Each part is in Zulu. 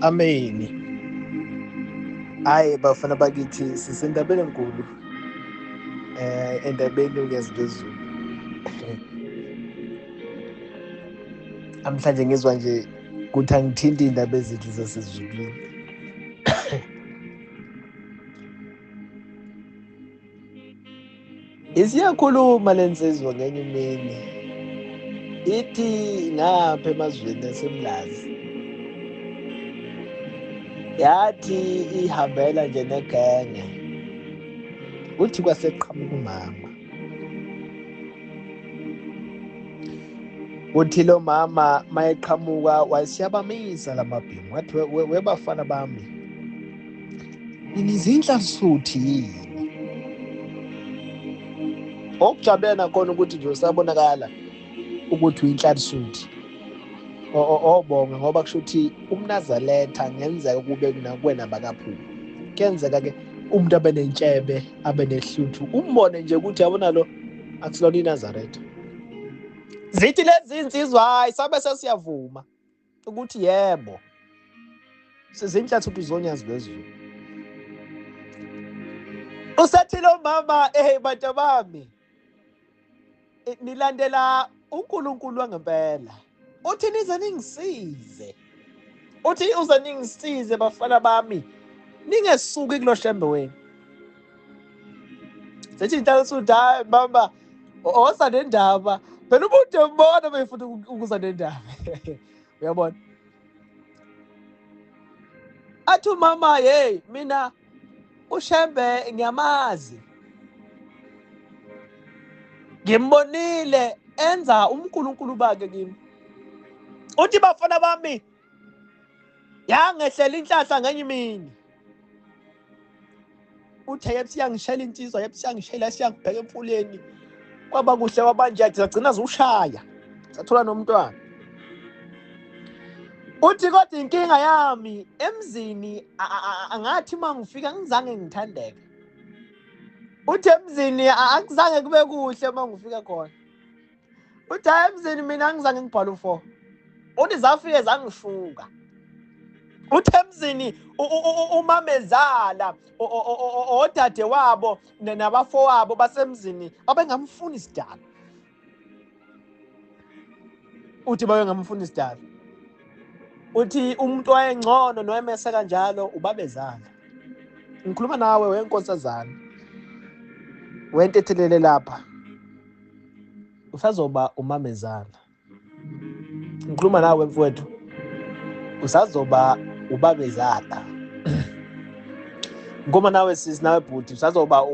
Ameni. Hayi bafana bakithi sisendabeni enkulu. Endabeni yoNyazi lwezulu. Namhlanje ngizwa nje kuthi angithinti indaba ezinhle zasezulwini. Isiyakhuluma lensizwa ngenye imini. Ithi ngapha emazweni asemlazi. Yathi ihambela nje negenge. Uthi kwaseqhamuka umama. Uthi lo mama mayeqhamuka wasiyabamisa lamabhimu wathi webafana bami nizinhlansuthi yini? Okujabulela nakhona ukuthi nje usabonakala ukuthi uyinhlansuthi. Obonga ngoba kusho ukuthi umNazaretha ngenzeka kube nakuwena bakaphuma. Kuyenzeka ke umuntu abe nentshebe abe nehluthu umbone nje ukuthi yabona lo akusilona iNazaretha. Zithi lezi insizwa hayi sabe sesiyavuma ukuthi yebo sizinhlathu zonyazi lwezulu. Usethi lo mama hey bantu bami nilandela uNkulunkulu wangempela. Uthi nize ningisize. Uthi uze ningisize bafana bami. Ningesuki kulo shembe wenu. Sethi inhlansuthi hayi mama oza nendaba. Phela ubude mbona befuna ukuza nendaba. Uyabona? Athi umama hey mina uShembe ngiyamazi. Ngimbonile enza uNkulunkulu bakhe kimi. Uthi bafana bami yangehlela inhlahla ngenye imini. Uthe yep siyangishela insizwa yep siyangishela siyangibheka emfuleni. Kwaba kuhle kwabanje sagcina zushaya. Sathola nomntwana. Uthi kodwa inkinga yami emzini angathi mangifika ngizange ngithandeke. Uthi emzini akuzange kube kuhle mangifika khona. Uthi hayi emzini mina angizange ngibhale u4. Uthi zafike zangishuka. Uthi emzini umamezala odade wabo nabafowabo basemzini abengamfuni isidalo. Uthi babengamfuni isidalo. Uthi umuntu wayengcono noyemese kanjalo ubabezala. Ngikhuluma nawe wenkosazana. Wentethelele lapha. Usazoba umamezala. Ngikhuluma nawe mfowethu. Usazoba ubabezala. Ngoma nawe sisi nawe bhuti usazoba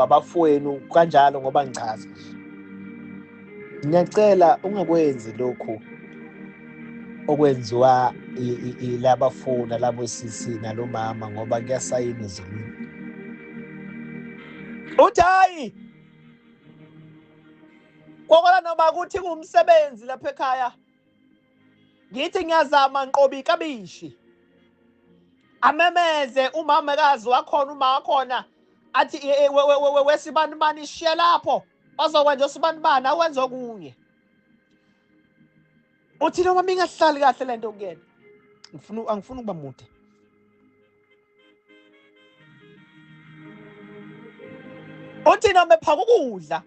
abafowenu kanjalo ngoba ngichaza. Ngiyacela ungakwenzi lokhu okwenziwa ilabafuna labo sisi nalomama ngoba kuyasayina ezulwini. Uthi hayi kokola noma kuthi kuwumsebenzi lapha ekhaya ngithi ngiyazama nqobi ikabishi amemeze umamekazi wakhona uma wakhona athi wesibanibani shiya lapho bazokwenza osibanibani awenza okunye. Uthi noma mingahlali kahle lento kuyena angifuni ukuba mude. Uthi noma ephaka ukudla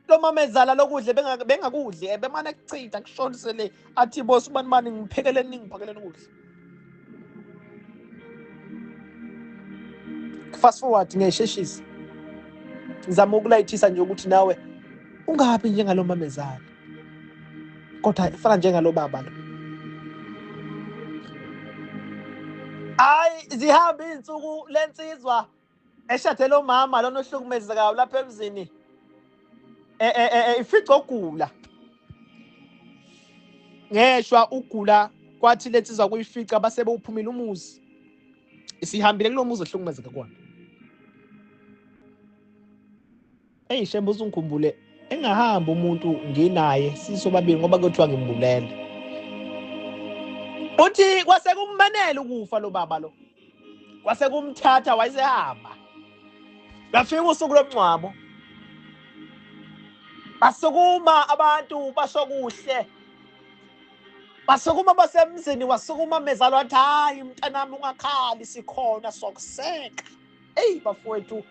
lo mamezala lokudla bengakudli bemane kuchitha kushonisele athi boss ubani bani ngiphekeleni ningiphakeleni ukudla. Fast forward ngiyayisheshisa. Ngizama ukulayithisa nje ukuthi nawe ungabi njengalo mamezala. Kodwa ifana njengalo baba lo. Hayi zihamba izinsuku lensizwa eshade lo mama lona ohlukumezekayo lapha emzini ifica ogula. Ngeshwa ugula kwathi lensizwa kuyifica base bewuphumile umuzi. Isihambile kulo muzi ohlukumezeka kuwona. Eyi Shembe uzungikhumbule engahamba umuntu nginaye sisobabili ngoba kuthiwa ngimbulele. Uthi kwase kummanela ukufa lo baba lo. Kwase kumthatha wayesehamba. Lafika usuku lomngcwabo. Basukuma abantu basho kuhle. Basukuma basemzini, wasukuma mezalo wathi hayi mntanami ungakhali sikhona sokuseka. Eyi bafowethu,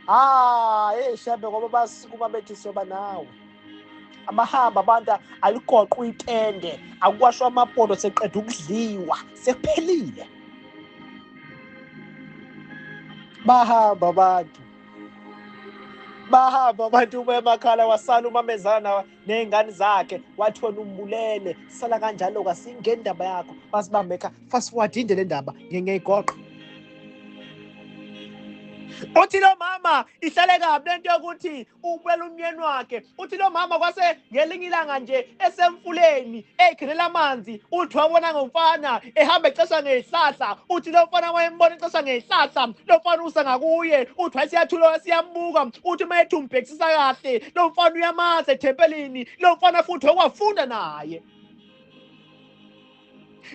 ah hey Shembe, ngoba basukuma bethi siyoba nawe. Abahamba abantu aligoqwa itende, akuwashwa amapondo, seqeda ukudliwa, sekuphelile. Bahamba abantu. Bahamba abantu uma emakhala, wasala umamezana ney'ngane zakhe, wathi wena umbulele, sala kanjalo kasingeni indaba yakho, basibambe ekhaya. Fast forward inde le ndaba, ngiyayigoqa. Uthi lo mama ihlale kabi lento yokuthi ubuyela umyeni wakhe. Uthi lo mama kwase ngelinye ilanga nje esemfuleni eyikhelela amanzi, uthi wabona ngomfana ehamba ecesha ngezihlahla. Uthi lo mfana wayembona ecesha ngezihlahla, lo mfana usa ngakuye, uthi wayesiyathula siyambuka. Uthi uma ethi umbhekisisa kahle lo mfana uyamazi ethempelini, lo mfana futhi okwafunda naye.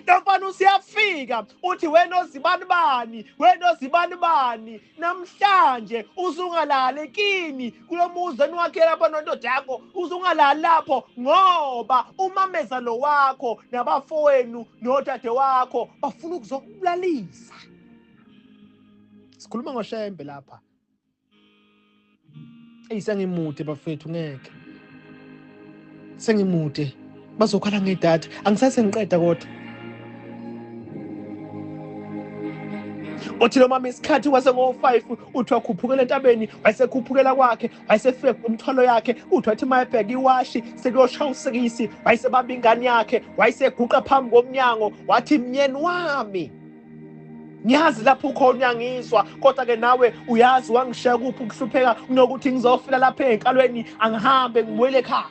Lo mfana usiyafika uthi wena ozibani bani, wena ozibani bani, namhlanje usungalali kini kulo muzi eniwakhe lapha nondoda yakho, usungalali lapho ngoba umamezalo wakho nabafowenu nodade wakho bafuna ukuzokubulalisa. Sikhuluma ngoShembe lapha. Eyi sengimude bafethu, ngeke sengimude, bazokhala ngedatha, angisase ngiqeda. Kodwa uthi lo mama isikhathi kwase ngo-5, uthi wakhuphukela entabeni, wayesekhuphukela kwakhe, wayesefika umthwalo yakhe. Uthi wathi mayebheka iwashi sekuyoshaya usikisi, wayesebamba ingane yakhe, wayeseguqa phambi komnyango, wathi mnyeni wami ngiyazi lapho ukhona uyangizwa, kodwa ke nawe uyazi wangishiya kuphi ukuhlupheka, kunokuthi ngizofika lapha ey'nkalweni, angihambe ngibuyele ekhaya.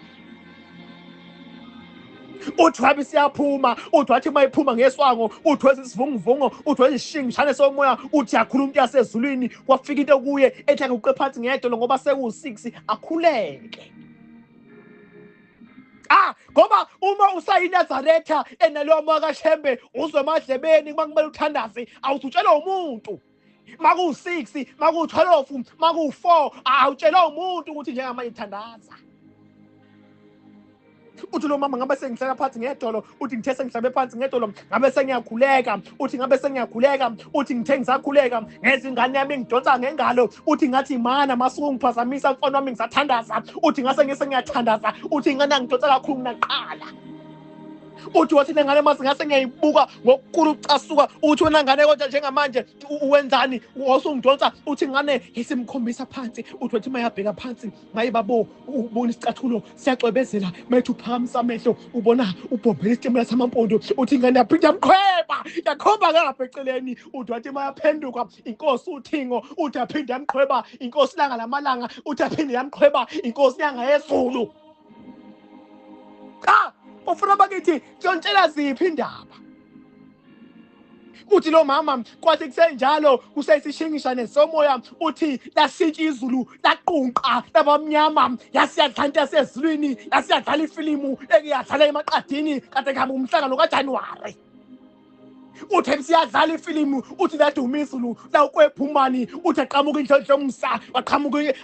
Uthi wabe siyaphuma, uthi wathi uma iphuma ngeswango, uthi wenza isivunguvungo, uthi wenza isishingishane somoya, uthi yakhuluma into yasezulwini, kwafika into kuye ethi anguqe phansi ngedolo ngoba sekuwu-6, akhuleke. Ah, ngoba uma usayiNazaretha enalowo moya kaShembe uzwe emadlebeni, uma kumele uthandaze awutshelwa umuntu. Makuwu-6, makuwu-12, makuwu-4, awutshelwa umuntu ukuthi njengamanje thandaza. Uthi lo mama ngabe sengihlala phansi ngedolo, uthi ngithe sengihlabe phansi ngedolo ngabe sengiyakhuleka, uthi ngabe sengiyakhuleka, uthi ngithe ngisakhuleka ngezingane yami ngidonsa ngengalo, uthi ngathi mana masuku ngiphazamisa mfana wami ngisathandaza, uthi ngase ngise ngiyathandaza, uthi ingane yangidonsa kakhulu kunaqala. Uthi wathi lengane mase ngase ngiyayibuka ngokukhulu ukucasuka, uthi wena ngane kodwa njengamanje uwenzani wasungidonsa, uthi ngane isimkhombisa phansi, uthi wathi mayabheka phansi maye babo ubona isicathulo siyacwebezela, mayethi uphakamisa amehlo ubona ubhombela isitimela samampondo, uthi ingane yaphinda yamqhweba yakhomba ngapha eceleni, uthi wathi mayaphenduka inkosi uthingo, uthi yaphinda yamqhweba inkosi langa lamalanga, uthi yaphinde yamqhweba inkosi nyanga yezulu. Cha, ufuna bakithi ntshontshela ziphi indaba? Uthi lo mama kwathi kusenjalo kusesishingishane somoya, uthi lashintsha izulu laqunqa labamnyama, yasiyadlala into yasezulwini, yasiyadlala ifilimu ekuyadlala emaqadini kade kuhamba umhlangano kaJanuwari. Uthi siyadlala ifilimu, uthi laduma izulu lawukwephumani, uthi aqhamuka inhlonhlo yomsa, waqhamuka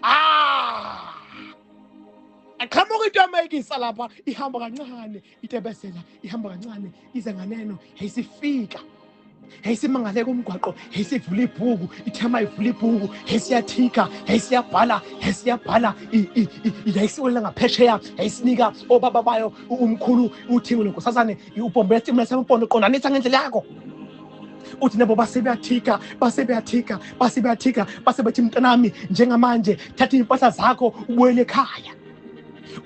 aqhamuka into yamayikisa lapha, ihamba kancane itebezela, ihamba kancane ize nganeno, yayisifika yayisimangaleka umgwaqo, yayisivula ibhuku, ithema ivula ibhuku, yayisiyathika, yayisiyabhala, yayisiyabhala, yayisiwelela ngaphesheya, yayisinika obaba bayo umkhulu uthingo lenkosazane, ubhombela isitimela sampondo, qondanisa ngendlela yakho. Uthi nabo basebeyathika, basebeyathika, basebeyathika, basebethi mntanami njengamanje thatha iy'mpahla zakho ubuyele ekhaya.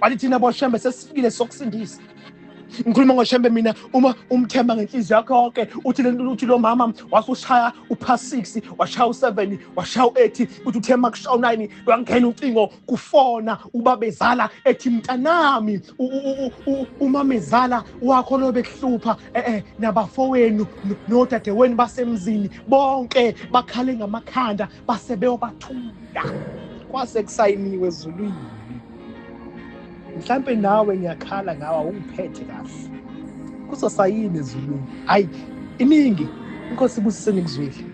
Wathi thina boShembe sesifikile sokusindisa. Ngikhuluma ngoShembe mina, uma umthemba ngenhliziyo yakho yonke, uthi uthi lo mama wasushaya upass 6, washaya u7, washaya u8, uthi uthemba kushaya u9, wangena ucingo kufona ubabezala ethi mntanami umamezala wakho lo bekuhlupha nabafowenu nodadewenu basemzini bonke bakhale ngamakhanda base beyobathula. Kwase kusayiniwe ezulwini. Mhlampe nawe ngiyakhala ngawe awungiphethe kahle. Kuzosayina ezulwini. Hayi iningi inkosi ibusise nikuzwile.